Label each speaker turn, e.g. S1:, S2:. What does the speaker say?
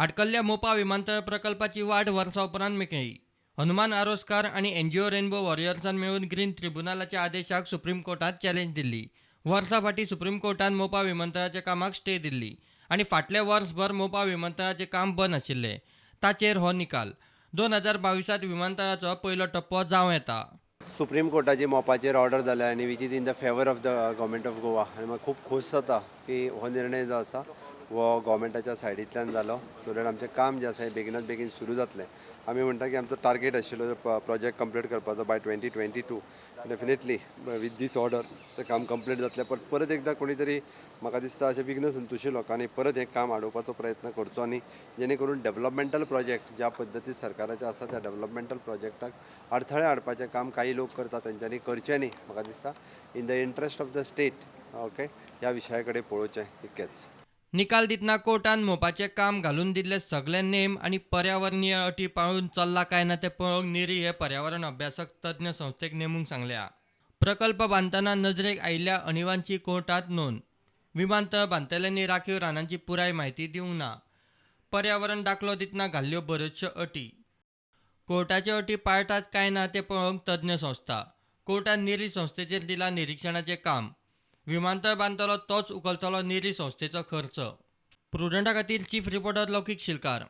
S1: आडकल्ल्या मोपा विमानतळ प्रकल्पाची वाट वर्सा उपरांत मेकळी. हनुमान आरोसकार आनी एनजीओ रेनबो वॉरियर्सान मेळून ग्रीन ट्रिब्युनलाच्या आदेशाक सुप्रीम कोर्टात चॅलेंज दिल्ली. वर्सा फाटीं सुप्रीम कोर्टान मोपा विमानतळाच्या कामाक स्टे दिल्ली आनी फाटलें वर्सभर मोपा विमानतळाचें काम बंद आशिल्लें. ताचेर हो निकाल. 2022त विमानतळाचो पयलो टप्पो जावं येता.
S2: सुप्रीम कोर्टाची मोपाचेर ऑर्डर जाल्या आनी which is in the favour of the Government of Goa. आनी म्हाका खूब खोस जाता की हो निर्णय जो आसा हो गव्हर्मेंटाच्या सायडींतल्यान जालो, सो that आमचें काम जें आसा हें बेगिनात बेगीन सुरू जातलें. आमी म्हणटा की आमचो टार्गेट आशिल्लो प्रोजेक्ट कंप्लीट करपाचो by 2022. Definitely with this order तें काम कंप्लीट जातलें. पण परत एकदां कोणी तरी, म्हाका दिसता, अशें विघ्न संतोशी लोकांनी परत हें काम आडोवपाचो प्रयत्न करचो आनी जेणे करून डेव्हलपमेंटल प्रोजेक्ट ज्या पद्दतीन सरकाराचें आसा, त्या डेव्हलपमेंटल प्रोजेक्टाक अडथळे हाडपाचें काम काही लोक करता, तेंच्यांनी करचें न्ही. म्हाका दिसता in the interest of the state, okay, ह्या विशया कडेन पळोवचें, इतकेंच.
S1: निकाल दितना कोर्टान मोपाचें काम घालून दिल्ले सगळे नेम आनी पर्यावरणीय अटी पाळून चल्ला काय ना तें पळोवंक निरी हे पर्यावरण अभ्यासक तज्ञ संस्थेक नेमूंक सांगल्या. प्रकल्प बांदतना नजरेक आयिल्ल्या अणिवांची कोर्टात नोंद. विमानतळ बांदतल्यांनी राखीव रानांची पुराय म्हायती दिवंक ना. पर्यावरण दाखलो दितना घाल्ल्यो बऱ्योचश्यो अटी. कोर्टाच्यो अटी पाळटात काय ना तें पळोवंक तज्ञ संस्था. कोर्टान निरी संस्थेचेर दिला निरिक्षणाचें काम. विमानतळ बांदतलो तोच उखलतलो निरी संस्थेचो खर्च. प्रुडंटा खातीर चीफ रिपोर्टर लौकीक शिलकार.